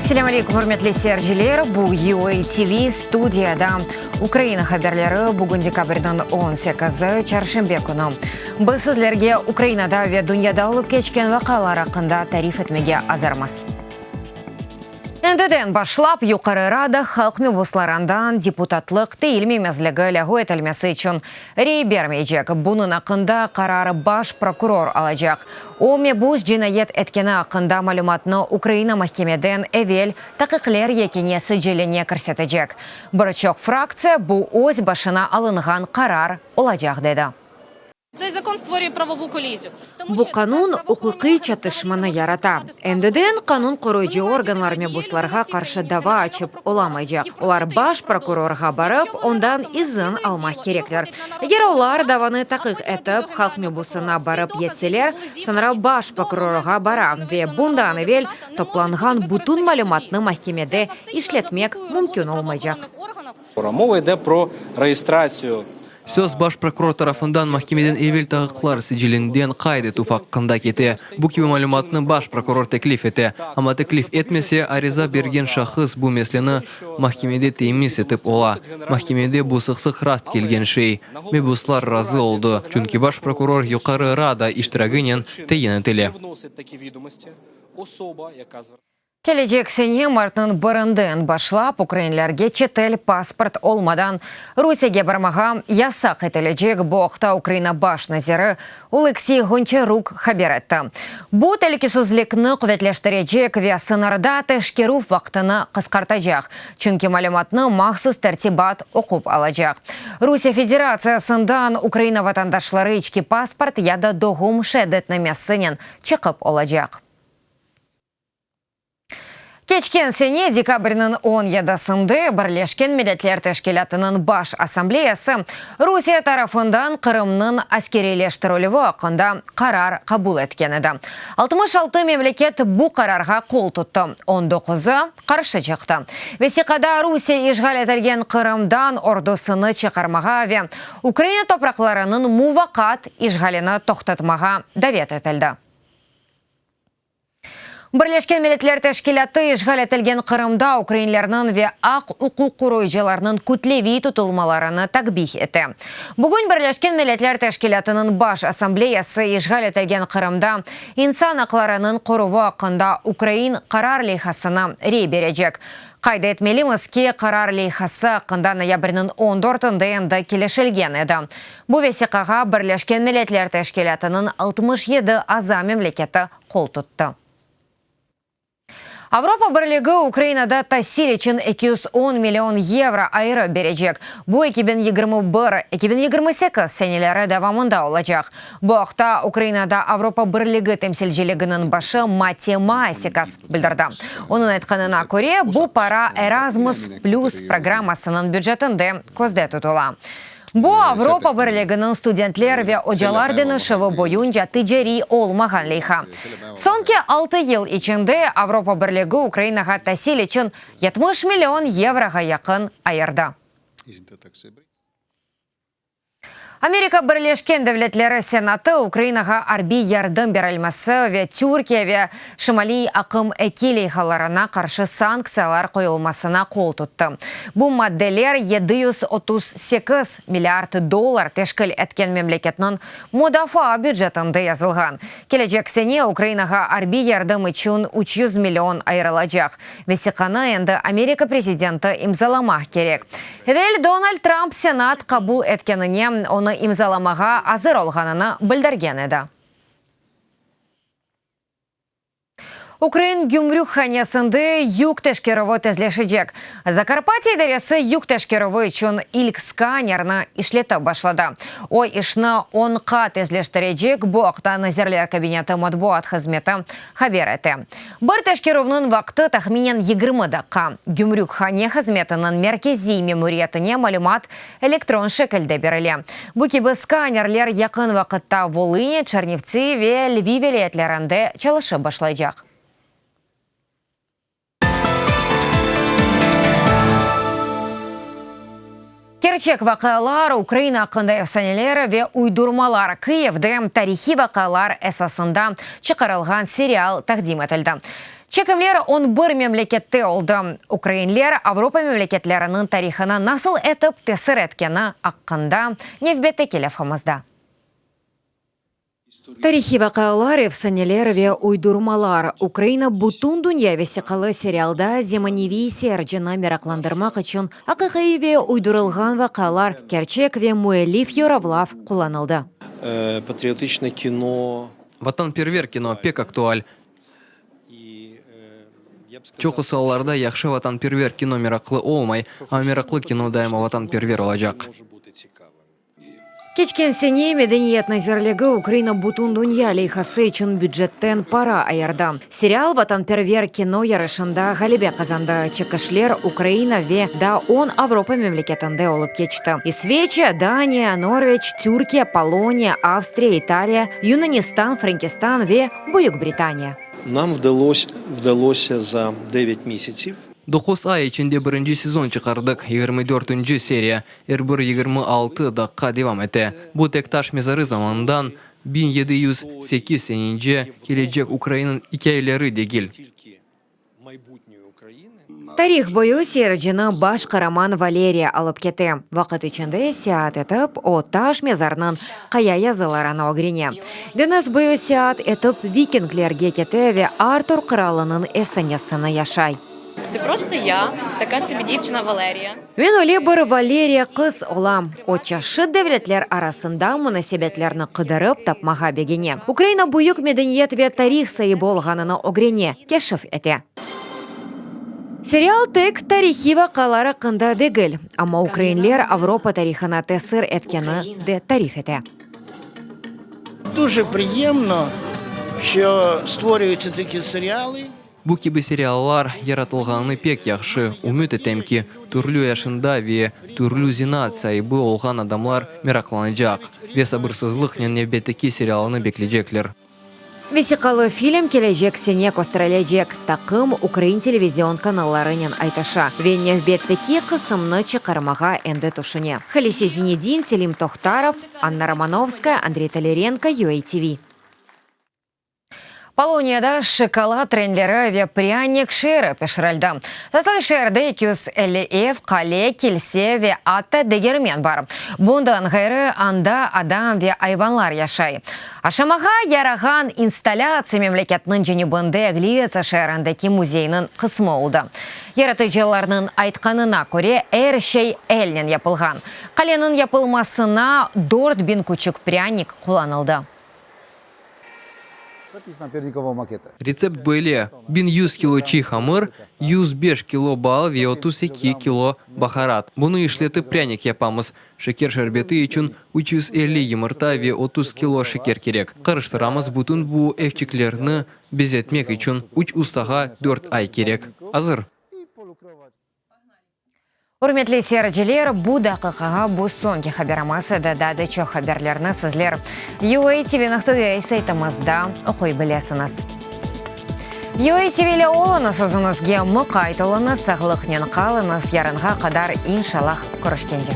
Selâm aleykum, ürmetli seyirciler! Bu UA TV, studiyada Ukraina haberleri, bugün dekabrniñ on sekizi, çarşenbe künü. Biz sizlerge Ukrainada ve dünyada olıp keçken vaqialar aqqında tarif etmege azırmız. Endiden başlap Yuqarı Rada halq mebuslarından deputatlıq teyilmemezligi lâğu etilmesi içün rey bermeycek. Bunıñ aqqında qarar baş prokuror alacaq. O, mebus cinayet etkeni aqqında malümatnı Ukraina mahkemeden evel taqiqler yekâne siciline kirsetecek. Bir çoq fraktsiya bu öz başına alınğan qarar olacaq, dedi. Bu qanun uquqiy çatışmanı yarata. Endiden qanun qoruyıcı organlar mebuslarğa qarşı dava açıp olamaycaq. Olar baş prokurorğa barıp, ondan izin almaq kerekler. Eger olar davanı taqiq etip, halq mebusına barıp yetseler, soñra baş prokurorğa bara ve bundan evel toplanğan bütün malümatnı mahkemede işletmek mümkün olmaycaq. Mova yde pro reyistratsiyu. Söz baş prokuror tarafından mahkemeden evel taqiqlar sicilinden qayd etüv aqqında kete. Bu kibi malümatnı baş prokuror teklif ete, amma teklif etmese, ariza bergen şahıs bu mesleni mahkemede temiz etip ola. Mahkemede bu sıq-sıq rast kelgen şey. Mebuslar razı oldı, çünki baş prokuror Yuqarı Rada iştiragınen tayin etile. Kelecek sene martnıñ birinden başlap ukrainlerge çetel pasport olmadan Rusiyege barmağa yasaq etilecek. Bu aqta Ukraina baş naziri Oleksiy Ğonçaruk haber etti. Bu telükesizlikni quvetleştirecek ve sıñırda teşkerüv vaqtını qısqartacaq, çünki malümatnı mahsus tertibat oqup alacaq. Rusiye Federatsiyasından Ukraina vatandaşları içki pasport ya da doğum şeadetnamesinen çıqıp olacaq. Keçken sene dekabrniñ on yedisinde Birleşken Milletler Teşkilâtınıñ Baş Assambleyası Rusiye tarafından Qırımnıñ askeriyleştirilüvi aqqında qarar qabul etken edi. 66 memleket bu qararğa qol tuttı, on doquzı qarşı çıqtı. Vesiqada Rusiye işğal etilgen Qırımdan ordusını çıqarmağa ve Ukraina topraqlarınıñ muvaqqat işğalini toqtatmağa davet etildi. Birleşken Milletler Teşkilâtı işğal etilgen Qırımda ukrainlerniñ ve aq-uquq qoruyıcılarnıñ kütleviy tutulmalarını takbih ete. Bugün Birleşken Milletler Teşkilâtınıñ Baş Assambleyası işğal etilgen Qırımda insan aqlarınıñ qoruvı aqqında ukrain qarar leyhasına rey berecek. Qayd etmelimiz ki, qarar leyhası aqqında noyabrniñ on dörtünde endi kelişilgen edi. Bu vesiqağa Birleşken Milletler Teşkilâtınıñ 67 aza memleketi qol tuttı. Avropa Birligi Ukrainada tasil içün 210 million yevro ayırıp berecek. Bu 2021, 2028 seneleri devamında olacaq. Bu aqta Ukrainada Avropa Birligi temsilciliginiñ başı Matti Maasikas bildirdi. Onıñ aytqanına köre, bu para Erasmus Plus programmasınıñ bücetinde közde tutula. Bu, Avropa Birliginiñ studentler ve ocalar deñişüvi boyunca ticariy olmağan leyha. Soñki altı yıl içinde Avropa Birligi Ukrainağa tasil içün 70 million yevroğa yaqın ayırdı. Amerika Birleşken Devletleri Senatı Ukrainağa arbiy yardım berilmesi ve Türkiye ve Şimaliy aqım eki leyhalarına qarşı sanktsiyalar qoyulmasına qol tuttı. Bu maddeler 738 milliard dollar teşkil etken memleketniñ mudafaa bücetinde yazılğan. Kelecek sene Ukrainağa arbiy yardım içün 300 million ayırılacaq. Vesiqanı endi Amerika prezidenti imzalamaq kerek. Evel Donald Trump Senat qabul etkenine onı imzalamağa azır olğanını bildirgen edi. Ukrain gümrük hanesinde yük teşkerüvi tezleşecek. Zakarpatye idaresi yük teşkerüvi içün ilk skanerni işletip başladı. O, işni on qat tezleştirecek, bu aqta Nazirler Kabineti matbuat hızmeti haber ete. Bir teşkerüvniñ vaqtı tahminen 20 daqqa. Gümrük hane hızmetiniñ merkeziy memuriyetine malümat elektron şekilde berile. Bu kibi skanerler yaqın vaqıtta Volınya, Çernivtsi ve Lviv vilâyetlerinde çalışıp başlaycaq. Kerçek vaqialar, Ukraina aqqında efsaneler ve uydurmalar, Kıyivde tarihiy vaqialar esasında çıqarılğan serial taqdim etildi. Çekimler on bir memlekette oldı. Ukrainler Avropa memleketleriniñ tarihına nasıl etip tesir etkeni aqqında nevbetteki levhamızda. Tarihiy vaqialar, efsaneler ve uydurmalar, Ukraina bütün dünya vesiqalı serialda zemaneviy seyircini meraqlandırmaq içün aqiqiy ve uydurılğan vaqialar, kerçek ve müellif yoravlav qullanıldı. Patriotiçne kino. Vatanperver kino pek aktual. Çoqusı allarda yahşı vatanperver kino meraqlı olmay, amma meraqlı kino daima vatanperver olacaq. Keçken sene Medeniyet nazirligi Ukraina bütün dünya leyhası içün bücetten para ayırdı. Serial Vatanperver kino yarışında ğalebe qazandı. Çekişler Ukraina ve daa on Avropa memleketinde olıp keçti, İsveçiya, Daniya, Norveç, Türkiye, Poloniya, Avstriya, İtaliya, Yunanistan, Frenkistan ve Büyük Britaniya. Nam vdalось vdalosya za devyat misyatsiv. Doquz ay içinde birinci sezon çıqardıq, 24-nci seriya, er bir 26 daqqa devam ete. Bu tek taş mezarı zamanından 1708 senence kelecek Ukrainanıñ ikâyeleri degil. Tarih boyu seyircini baş qaraman Valeriya alıp kete. Vaqıt içinde seyaat etip, o, taş mezarnıñ qaya yazılarını ögrene. Deñiz boyu seyaat etip, vikinglerge kete ve Artur qıralınıñ efsanesini yaşay. Men öyle bir Valeriya qız olam, o çeşit devletler arasında munasebetlerni qıdırıp tapmağa begene, Ukraina büyük medeniyet ve tarih saibi olğanını ögrene, keşif ete. Serial tek tarihiy vaqialar aqqında degil, amma ukrainler Avropa tarihına tesir etkeni de tarif ete. Duje priyemno, şço stvorüyutsa taki serialı. Bu kibi seriallar yaratılğanı pek yahşı. Ümüt etem ki, türlü yaşında ve türlü zenaat saibi olğan adamlar meraqlanacaq ve sabırsızlıqnen nevbetteki serialını bekleycekler. Vesiqalı film kelecek sene kösterilecek. Taqım ukrain televizion kanallarınen aytışa ve nevbetteki qısımnı çıqarmağa endi tüşüne. Halise Zinedin, Selim Tohtarov, Anna Romanovskaya, Andrey Tolerenko, UATV. Poloniyada şokolad trenleri ve prânik şeeri pişirildi. Tatlı şeerde 250 ev, qale, kilse ve atta degermen bar. Bundan ğayrı, anda adam ve ayvanlar yaşay. Aşamağa yarağan installâtsiya memleketniñ cenübinde Glivica şeerindeki müzeyniñ qısmı oldı. Yaratıcılarnıñ aytqanına köre, er şey elnen yapılğan. Qaleniñ yapılmasına 4000 küçük prânik qullanıldı. Retsept böyle, 1100 kilo çiy hamır, 105 kilo bal ve 32 kilo baharat. Bunı işletip prânik yapamız. Şeker şerbeti içün 350 yımırta ve 30 kilo şeker kerek. Qarıştıramız, bütün bu evçiklerni bezetmek içün üç ustağa dört ay kerek. Azır! Ürmetli seyirciler, bu daqiqağa bu soñki haberimiz edi. Daa da çoq haberlerni sizler UATV.ua saytımızda oquy bilesiñiz. UATV ile oluñız, özüñizge muqayt oluñız, sağlıqnen qalıñız, yarınğa qadar, inşallah, körüşkence.